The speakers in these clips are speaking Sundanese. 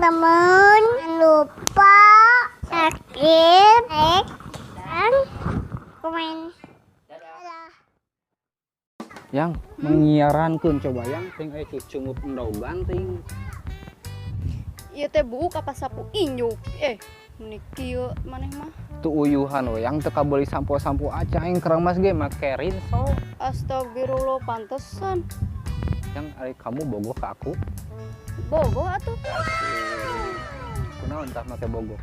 Teman-teman, jangan lupa subscribe, like, dan komen. Dadah. Yang menyiarankeun coba yang ting aya cucungup endogan ting. Ieu teh buuk apa sapu inyuk? Eh, meni kieu maneh mah. Tuh uyuhan we yang teu kabeuli sampo-sampo aca aing keramas ge make rinso. Astagfirullah, pantesan. Yang ari kamu bogoh ke aku? Bogoh atuh. Kunaon tah make bogoh?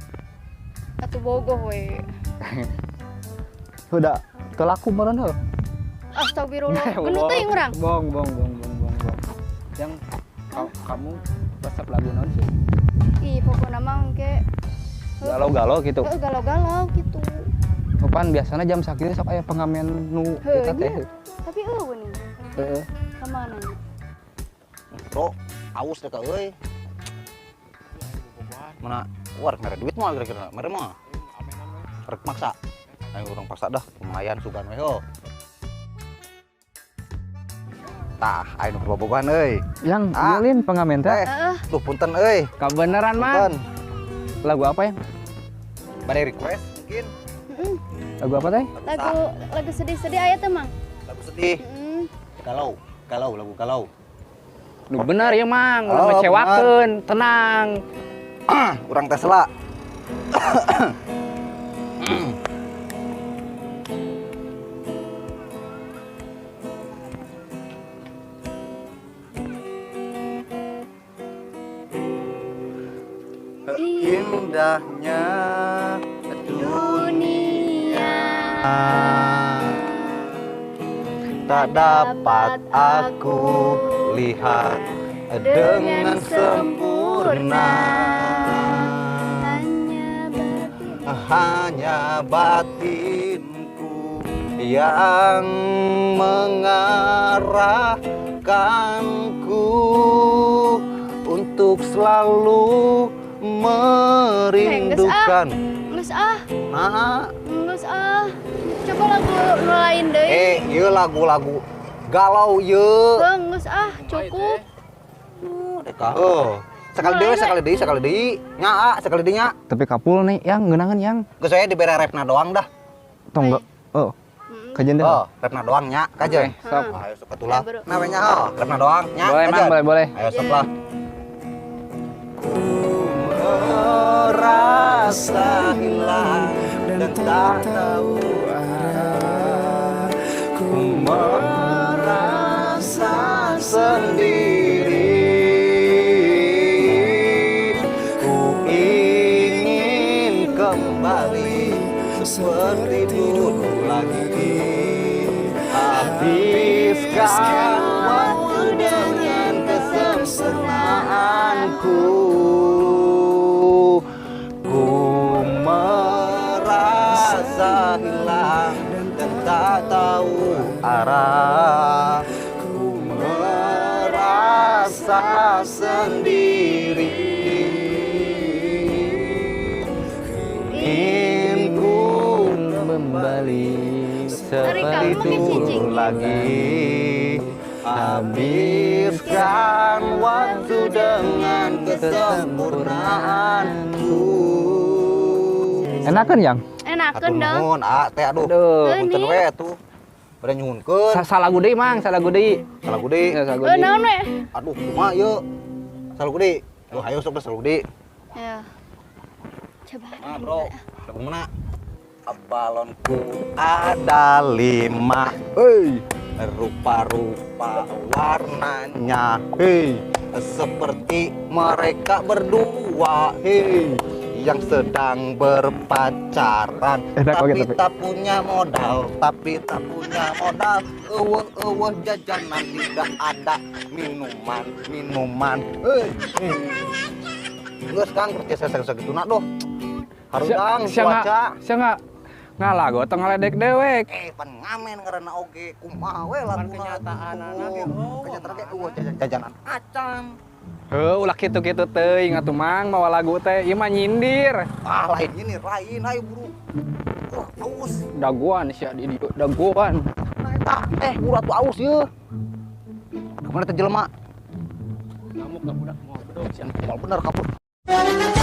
Atuh bogoh we. Udah teu laku meureun heuh. Astagfirullah, gelut teuing urang. Bong bong bong bong bong bong. Yang kamu resep lagu naon sih? Ih, pokokna mah engke galau-galau gitu. Heeh, galau-galau gitu. Pan biasanya jam sakitu sok aya pengamen nu Heuh, eta teh. nya. Tapi eueuh nih. Heeh. Ka mana nya? Bro, aus deh ka euy. Mana war mere duit mah kira-kira, mere mah. Rek maksa. Ayo urang paksa dah, lumayan sugan we ho. Tah, ayo nu bobogohan euy. Yang Ah. ieu lin pengamen teh. Eh, duh punten euy. Kabeneran mah. Punten. Lagu apa ya? Bade request mungkin. Heeh. Lagu apa teh? Lagu lagu sedih-sedih aya teh, Mang. Lagu sedih. Heeh. Galau, galau lagu galau. Nu bener ya Mang, ulah Oh, ngecewakeun, tenang. Urang Tesla. Indahnya Dunia tak dapat aku lihat dengan sempurna, hanya batin hanya batinku yang mengarahkanku untuk selalu merindukan. Geus ah, Nah, geus ah. Coba lagu nu lain deui. eh, ieu lagu-lagu galau ieu. Heuh, geus ah, cukup. Deka. Oh, sekali deui, sekali deui, sekali deui. Nya, ah, sekali deui nya. Tapi kapul nih yang ngeunangan yang Geus saya dibere repna doang dah. tong enggak. Oh. Kajen deh. Oh, repna doang nya, kajen. Oke, sok. Ayo sok atuh lah. Ya, bro. Nah, we nya, oh, repna doang nya. Boleh, Mang, kajen. boleh, boleh. Ayo sok lah. Ku merasa hilang dan tak tahu arah. Ku merasa sendiri. Ku ingin kembali seperti dulu lagi. Habiskan waktu dengan kesempurnaanku. Ku merasa hilang dan tak tahu arah. Ku merasa sendiri. Ingin ku Kembali Tarik kamu seperti pakai cincin. dulu lagi. Habiskan waktu dengan kesempurnaanku. Enakan yang? Enakeun dong. Nuhun, ah, teh aduh. Aduh. Punten we atuh. Bade nyuhunkeun. Salah deui Mang, salah deui. Salah deui. Ya, salah Eh, deui. naon we? Aduh, kumaha ieu? Salah deui. Aduh, ayo sok salah deui. Ya. Coba. Nah, bro. Lagu mana? Balonku ada 5. Hei, rupa-rupa warnanya. Hei, seperti mereka berdua. Hei, yang sedang berpacaran. Enak tapi oke, tapi. tak punya modal, tapi tak punya modal. Eueuh-eueuh jajanan tidak ada, minuman, minuman. Hei, hei. Geus Kang, kerja saya segitu nak doh. Harudang cuaca. Sia nggak ngalago teu ngaledek dewek. Eh, pan ngamen karena oge kumaha we laguna. Kenyataanana ge, oh. Kenyataan ge eueuh jajanan acan. Heuh, ulah kitu-kitu teuing atuh Mang mawa lagu teh ieu mah nyindir. Ah, lain ini, lain ayo buru. Oh, aus. Dagoan sia di dieu, dagoan. Nah, eta eh buru atuh aus ieu. Kemana teh jelema? Ngamuk ka budak moal bedog sia. Moal bener kapur. Bye.